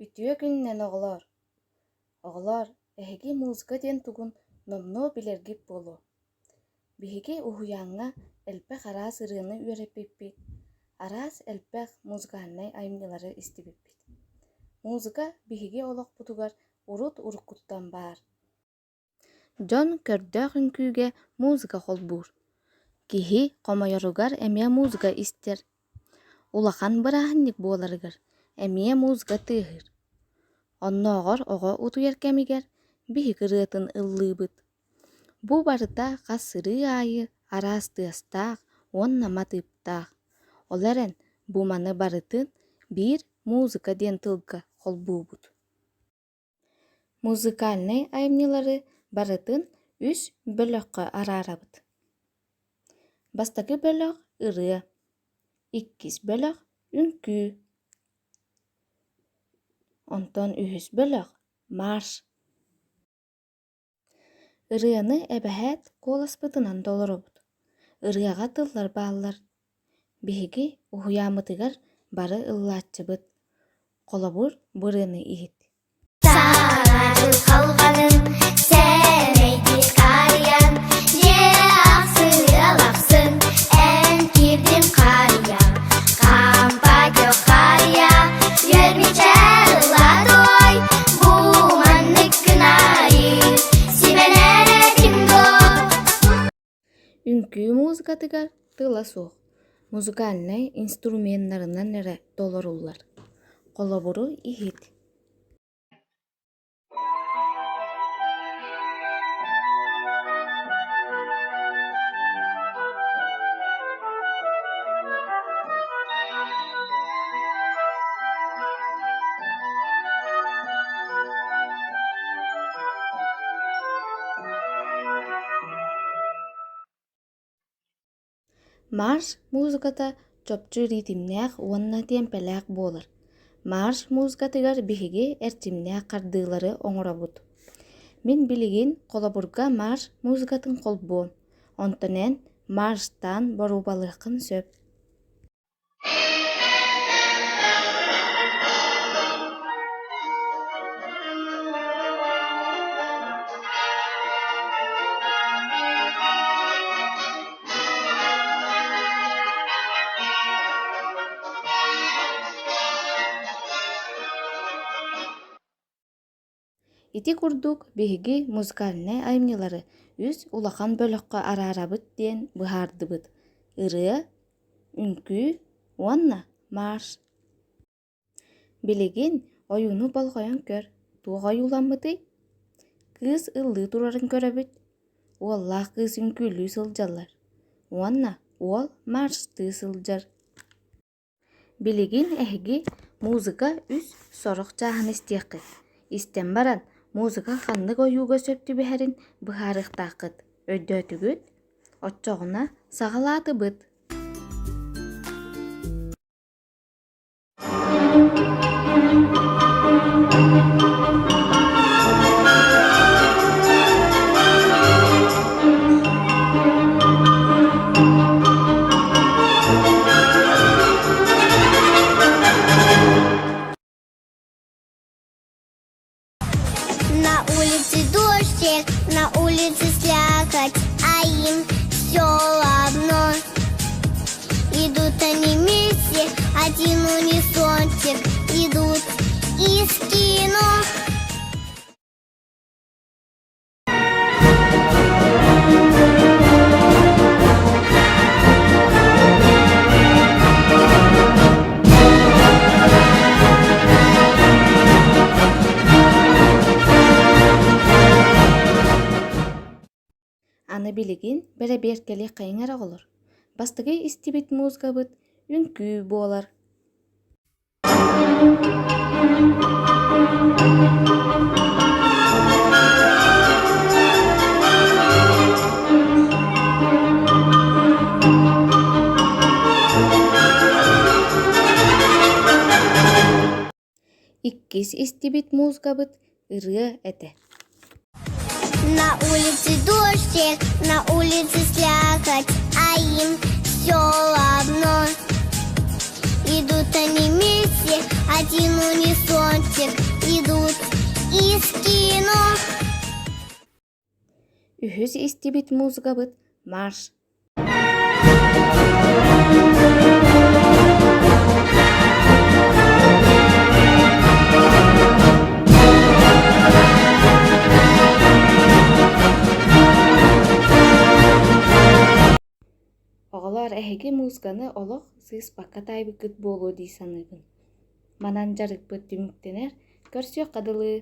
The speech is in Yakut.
Үтүө күнүнэн оҕолоор! Оҕолоор, эһиги музыка диэн тугун номнуо билэргит буолуо. Биһиги уһуйааҥҥа элбэх араас ырыаны үөрэппиппит, араас элбэх музыкальнай айымньылары истибиппит. Музыка биһиги олохпутугар урут-уруккуттан баар. Дьон көрдөөх үҥкүүгэ музыка холбуур, киһи хомойоругар эмиэ музыка истэр, улахан бырааһынньык буоларыгар эмиэ музыка тыаһыыр. Оннооҕор оҕо утуйар кэмигэр биһик ырыатын ыллыыбыт. Бу барыта хас сырыы аайы араас тыастаах уонна матыыптаах, ол эрэн бу маны барытын биир музыка диэн тылга холбуубут. Музыкальнай айымньылары барытын үс бөлөххө араарабыт. Бастакы бөлөх ырыа, иккис бөлөх үҥкүү, онтон үһүс бөлөх марш. Ырыаны эбэһээт куоласпытынан толоробут. Ырыаҕа тыллар бааллар. Биһиги уһуйааммытыгар бары ыллааччыбыт. Холобур, бу ырыаны иһит. Саҥа дьыл халҕанын сэмэйдик арыйан, дьиэ ахсын ыал ахсын эн киирдин харыйа, хампа харыйа, үөр-мичээр ыла туой, бу маннык күн аайы симэнэр этим дуо? Үҥкүү музыкатыгар тыла суох, музыкальнай инструменнарынан эрэ толоруллар. Холобуру иһит. Марш музыката чопчу ритмнээх уонна тиэмпэлээх буолар. Марш музыкатыгар биһиги эрчимнээх хардыылары оҥоробут. Мин билигин холобурга марш музыкатын холбуом, онтон эн марштаан боруобалыаххын сөп. Ити курдук биһиги музыкальнай айымньылары үс улахан бөлөххө араарабыт диэн быһаардыбыт: ырыа, үҥкүү уонна марш. Билигин ойууну болҕойон көр, туох ойууламмытый? Кыыс ыллыы турарын көрөбүт, уоллаах кыыс үҥкүүлүү сылдьаллар уонна уол марштыы сылдьар. Билигин эһиги музыка үс сорох чааһын истиэххит. Истэн баран, музыка ханнык ойууга сөп түбэһэрин быһаарыахтааххыт. Өйдөөтүгүт? Оччоҕуна саҕалаатыбыт. На улице дождик, на улице слякоть, а им все равно. Идут они вместе, один у них зонтик, идут из кино. Аны билигин бэрэбиэркэлиэххэйиҥ эрэ оҕолор. Бастакы истибит музыкабыт үҥкүү буолар. Иккис истибит музыкабыт ырыа этэ. На улице дождик, на улице слякоть, а им все равно. Идут они вместе, один у них зонтик. Үһүс истибит музыкабыт марш. Оҕолоор, эһиги музыканы олох сыыспакка таайбыккыт буолуо дии саныыбын. Манан дьарыкпыт түмүктэнэр, көрсүөххэ дылы.